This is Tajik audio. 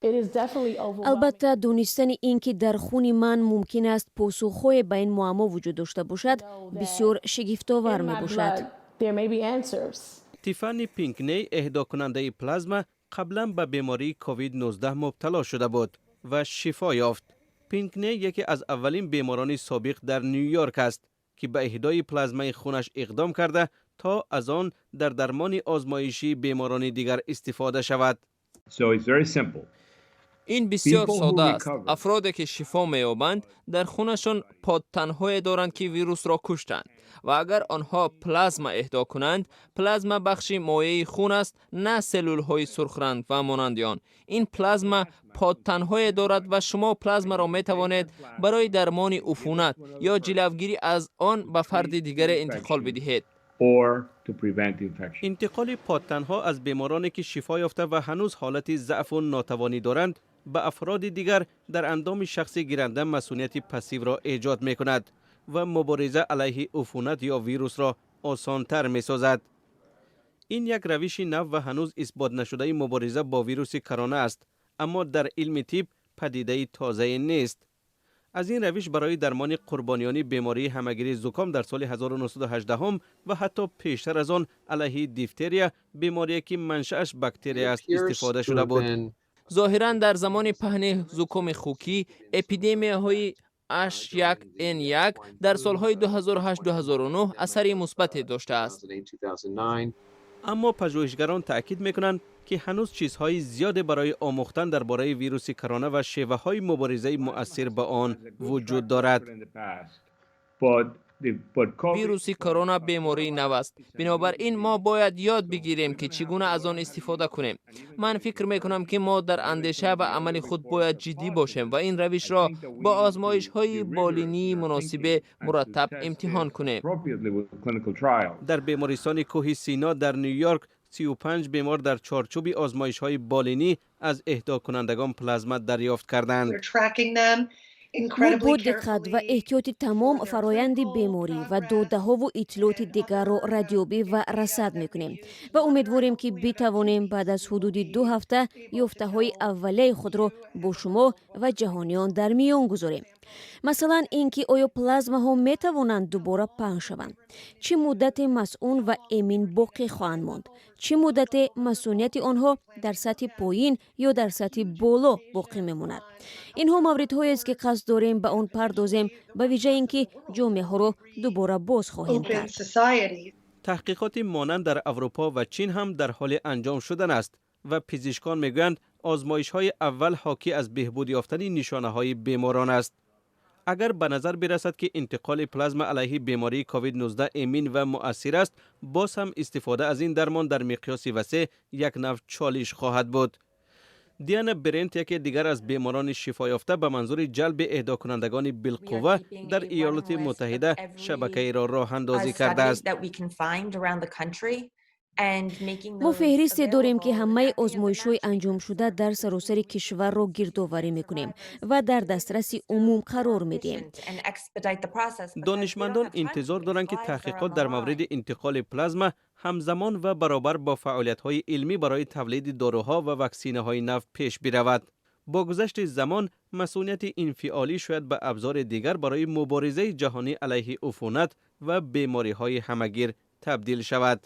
Албатта, донистани ин ки дар хуни ман мумкин аст посухҳое ба ин муаммо вуҷуд дошта бошад, бисёр шигифтовар мебошад. Тифани Пинкней, эҳдокунандаи плазма, қаблан ба бемории COVID-19 мубтало шуда буд ва шифо ёфт. Пинкней яке аз аввалин беморони собиқ дар Ню-Йорк аст, ки ба эҳдои плазмаи хунаш иқдом карда, то аз он дар дармони озмоишии беморони дигар истифода шавад. Ин бисёр сода аст. Афроде ки шифо меёбанд, дар хунашон подтанҳое доранд, ки вирусро куштанд, ва агар онҳо плазма эҳдо кунанд, плазма бахши моеи хун аст, на селлулҳои сурхранг ва монанди он, ин плазма подтанҳое дорад ва шумо плазмаро метавонед барои дармони уфунат ё ҷилавгирӣ аз он ба фарди дигаре интиқол бидиҳед. Интиқоли подтанҳо аз бемороне ки шифо ёфта ва ҳанӯз ҳолати заъфу нотавонӣ доранд, ба афроди дигар дар андоми шахси гиранда масунияти пассивро эҷод мекунад ва мубориза алайҳи уфунат ё вирусро осонтар месозад. Ин як равиши нав ва ҳанӯз исбот нашудаи мубориза бо вируси корона аст, аммо дар илми тиб падидаи тозае нест. Аз ин равиш барои дармони қурбониёни бемории ҳамагири зуком дар соли 1918 ва ҳатто пештар аз он алайҳи дифтерия, беморие ки маншааш бактерия аст, истифода шуда буд. Зоҳиран, дар замони паҳни зукоми хукӣ, эпидемияҳои H1N1 дар солҳои 2008-2009, асари мусбате доштааст. Аммо пажӯҳишгарон таъкид мекунанд, ки ҳанӯз чизҳои зиёде барои омӯхтан дар бораи вируси корона ва шеваҳои муборизаи муассир ба он вуҷуд дорад. Вируси корона бемории нав аст, бинобар ин мо бояд ёд бигирем, ки чӣ гуна аз он истифода кунем. Ман фикр мекунам, ки мо дар андеша ва амали худ бояд ҷиддӣ бошем ва ин равишро бо озмоишҳои болинии муносибе мураттаб имтиҳон кунем. Дар бемористони кӯҳи Сино дар Ню-Йорк 35 бемор дар чорчӯби озмоишҳои болинӣ аз эҳдокунандагон плазма дарёфт карданд. Мо бо диққат ва эҳтиёти тамом фароянди беморӣ ва додаҳову иттилооти дигарро радёбӣ ва расад мекунем ва умедворем, ки битавонем баъд аз ҳудуди 2 ҳафта ёфтаҳои аввалияи худро бо шумо ва ҷаҳониён дар миён гузорем. Масалан, ин ки оё плазмаҳо метавонанд дубора паҳн шаванд, чӣ муддате масун ва эмин боқӣ хоҳанд монд, чӣ муддате масунияти онҳо дар сатҳи поин ё дар сатҳи боло боқӣ мемонад. Инҳо мавридҳоест, ки қасд дорем ба он пардозем, ба вижа ин ки ҷомеаҳоро дубора боз хоҳем кард. Таҳқиқоти монанд дар Аврупо ва Чин ҳам дар ҳоли анҷом шудан аст ва пизишкон мегӯянд, озмоишҳои аввал ҳокӣ аз беҳбуд ёфтани нишонаҳои беморон аст. Агар ба назар бирасад, ки интиқоли плазма алайҳи бемории COVID-19 эмин ва муассир аст, боз ҳам истифода аз ин дармон дар миқёси васеъ як нав чолиш хоҳад буд. Диана Брент, яке дигар аз беморони шифоёфта, ба манзури ҷалби эҳдокунандагони билқувва дар Иёлоти Муттаҳида шабакаеро роҳандозӣ кардааст. Мо феҳристе дорем, ки ҳамаи озмоишҳои анҷомшуда дар саросари кишварро гирдоварӣ мекунем ва дар дастраси умум қарор медиҳем. Донишмандон интизор доранд, ки таҳқиқот дар мавриди интиқоли плазма ҳамзамон ва баробар бо фаъолиятҳои илмӣ барои тавлиди доруҳо ва ваксинаҳои нав пеш биравад. Бо гузашти замон масунияти инфиолӣ шояд ба абзори дигар барои муборизаи ҷаҳонӣ алайҳи уфунат ва бемориҳои ҳамагир табдил шавад.